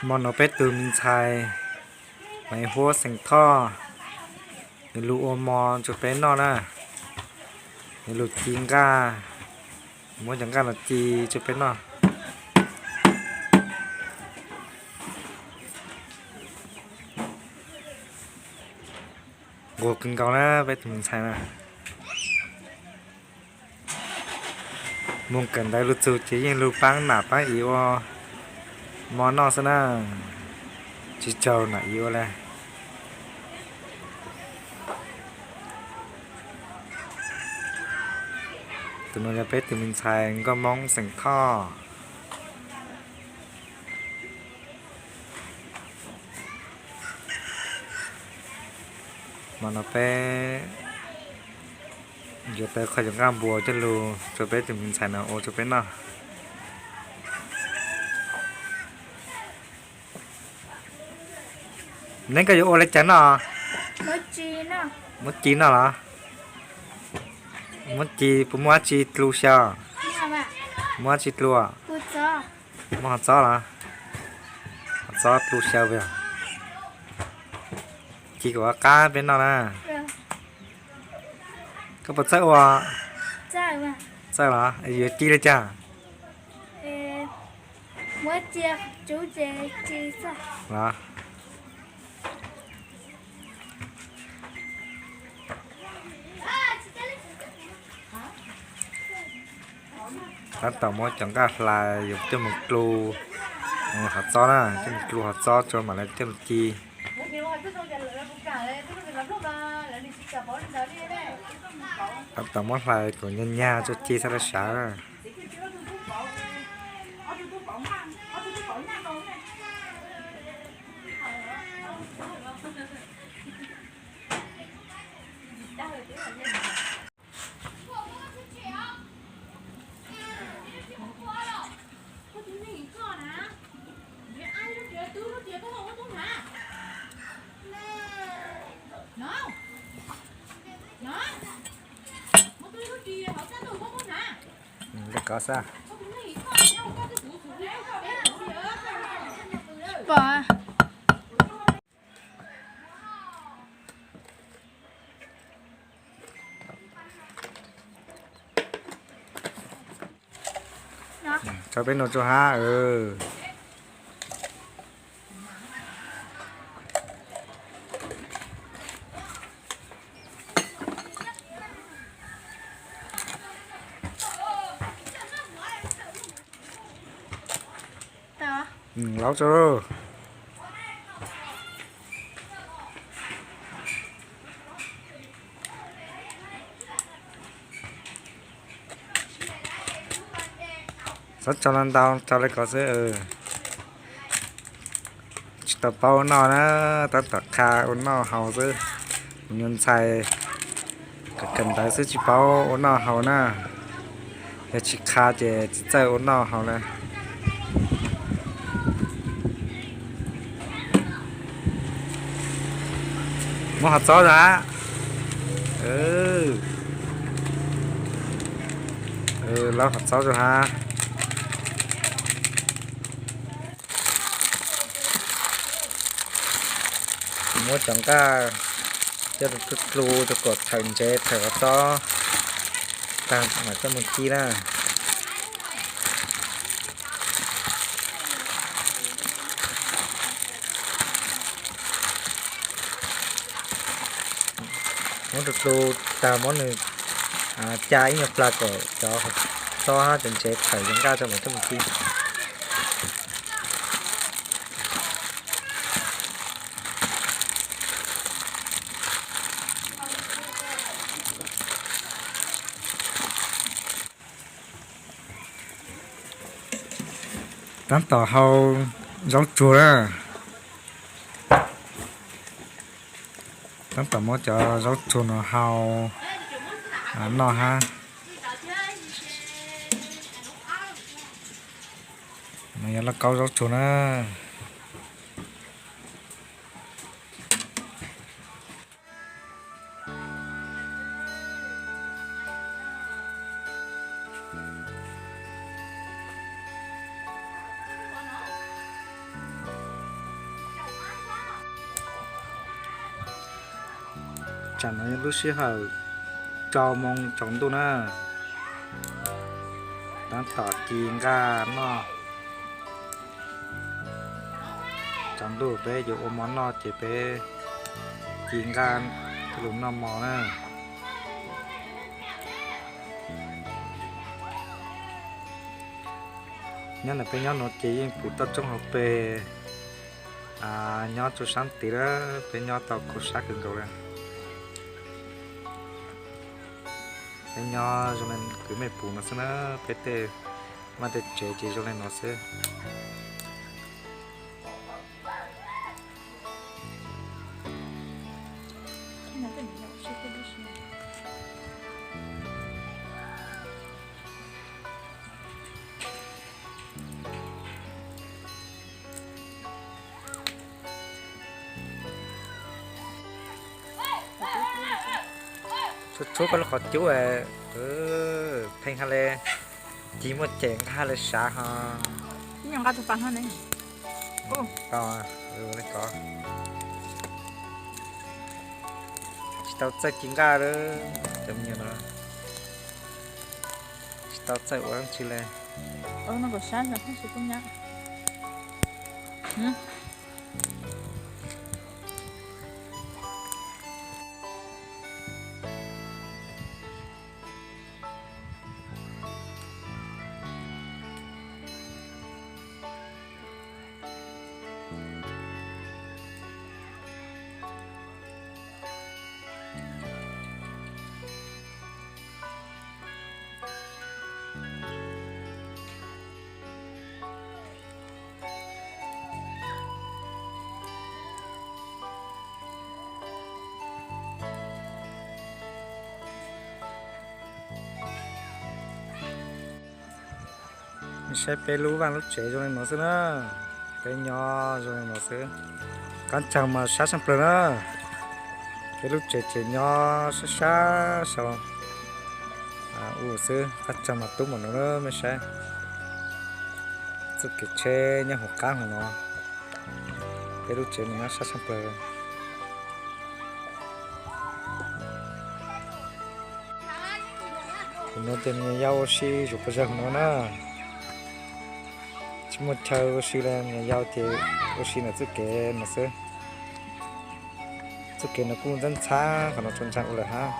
Hmo no peb tus me ntxhais Maiv Huab xeem Thoj, nws lug ua mov rua peb noj na. Nws lug ci nqaj, muab cov nqaj no ci rua peb noj. Nquag kawg nkaus na peb tus me ntxhais na. Moog kawm ntawv lug txug ces yeej lug paab nam paab i ua mov noj xwb na, tsi tsaug nam i ua le. Tus no yog peb tus me ntxhais Nkauj Moob xeem Thoj. Hmo no peb yuav tau qhov cov nqaj npua coj lug rua peb tus me ntxhais no ua rua peb noj. Neb koj yuav ua le caag noj? Muab ci noj los? Muab ci puas muaj dlaab tsi dlua xyaw? Muaj dlaab tsi dlua? Muaj hov txob los? Hov txob dlua xyaw. Ci kom qab peb noj na. Koj puas txawj ua? Txawj los? Yuav ci le caag? Los. Tab tom muab cov nqaj hlais yuav coj mus dlua hov txob na, coj mus dlua hov txob tso mam le coj mus ci. Tab tom muab hlais kom nyag nyag tso ci xab lav sav na. Koj xav pom. Tso peb nua tso hab. Laub tso. Txhob tso ntau, tso le ko xwb. Tsis tau paub ua noj na, tab tom qha ua noj haus xwb. Kuv nyuag ntxhais kawm ntawv xwb tsis paub ua noj haus na. Yog tsis qha ces tsis txawj ua noj haus le. Muab hov txob rau hab. Laub hov txob rau hab. Muab cov nqaj coj dlua dlua rau kom thawm ntsev thawm hov txob tag mam coj mus ci na. Muab dlua dlua tag muab nws ca ib nyuag plag kom cov txob hab cov ntsev thawm cov nqaj tso mam coj mus ci. Tab tom hau zaub tsuag na. Tab tom muab cov zaub tsuag no hau noj hab. No yog lauj kaub zaub tsuag na. Tsam no yog lub sij hawm rau moo tsaus ntuj na, tab tom ci nqaj noj. Tsaus ntuj peb yuav ua mov noj ces peb ci nqaj coj los noj mov na. Nyob ntawm peb nyob no ces yeej pum toj roob hauv pes, nyob rau sab tid lawm, peb nyob tau kho siab kawg nkaus li. Peb nyob zoo li kwv mej pum no xwb na, peb tej vaj tej tsev ces zoo li no xwb. Tshuab koj lub qhov cub, pheej hais li, ci muaj cem nqa hais li sav ho. Tsis tau txawj ci nqaj lawm, cov me nyuam no tsis tau txawj ua dab tsi li. Saib peb lub vaj lub tsev zoo li no xwb na. Peb nyob zoo li no xwb. Qab tsaug mas sab sab plaws na. Peb lub tsev ces nyob sab sab saud ua xwb, qab tsaug mas tub npaum no na mej saib. Txoj kev tsheb nyob hauv qab hauv no. Peb lub tsev mas nyob sab sab plaws. Thaum no ces me nyuam yaus ua si zuj zus pes zaws hauv no na. Tsis muaj chaw ua si li, me nyuam yaus ces ua si ntawm txoj kev no xwb. Txoj kev no kuj ntxhab ntxhab qhov no tso ntshai ua lawm hab.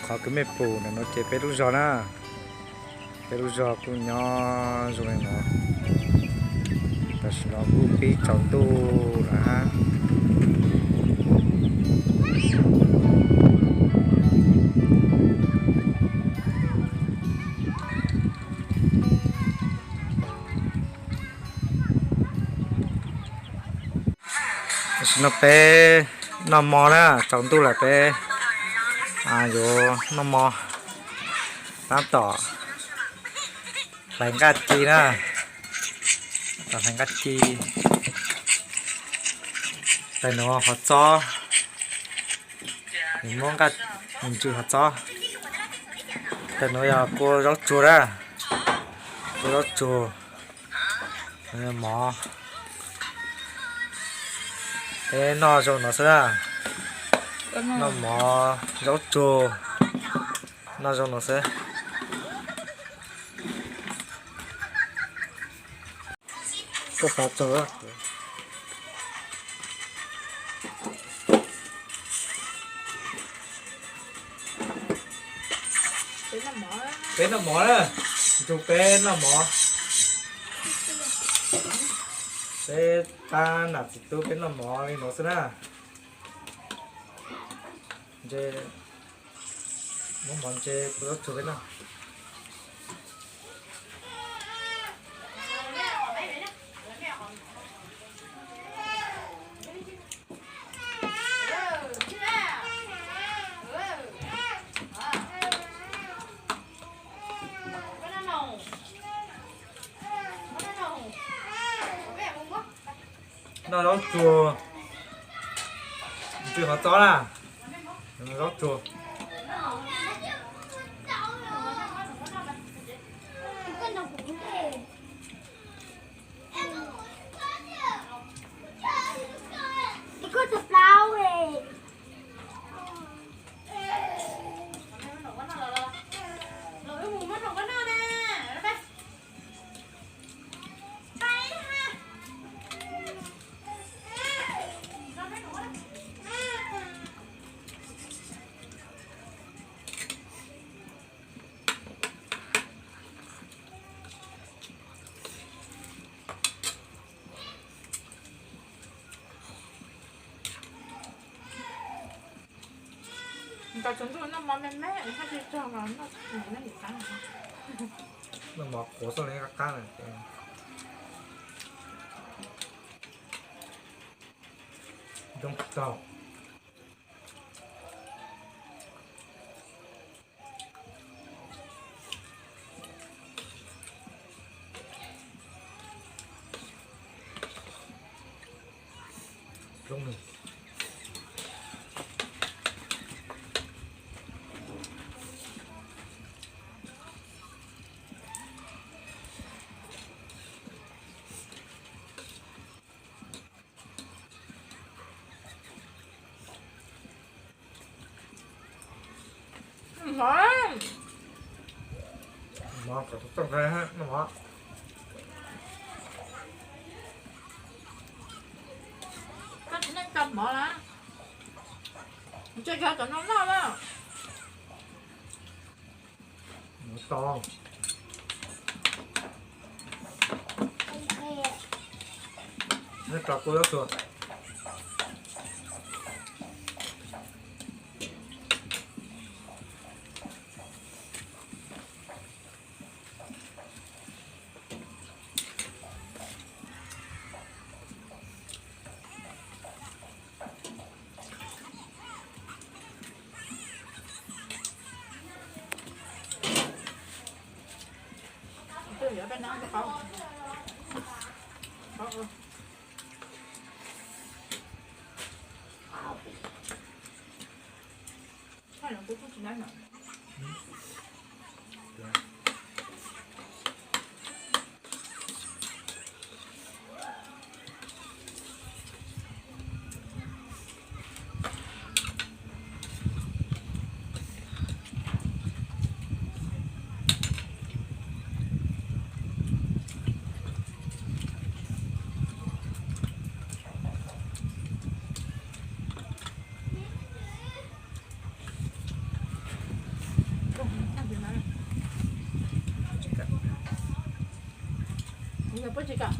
Qhov kws mej pum ntawm no ces peb lub zog na, peb lub zog kuj nyob zoo li no, tam sim no kuj pib tsaus ntuj lawm hab. Tam sim no peb noj mov na, tsaus ntuj lawm peb yuav noj mov, tab tom hlais nqaj ci na, hlais nqaj ci. Tais nuav hov txob, muab nqaj ntsws hov txob. Tais nuav yog kua zaub tsuag na, kua zaub tsuag, mov. Peb noj zoo no xwb na, noj mov zaub tsuag, noj zoo no xwb. Peb noj mov na, nrug peb noj mov. Peb pab nam txiv tub peb noj mov li no xwb na. Ntse, muab mov ntse kua zaub tsuag peb noj. Noj zaub tsuag, ntsws hov txob na, zaub tsuag. Cov tsaus ntuj noj mov me me, noj tsis tsog los noj mov me me qab. Noj mov qhuav xoj li qab qab na. Zoo tau. Mov kom tau txoj nqe no mov. Koj tsis neej tso mov na. Tso cov tom no noj na. Mov tau. Neb tso kua zaub tsuag. Puab tsis kam.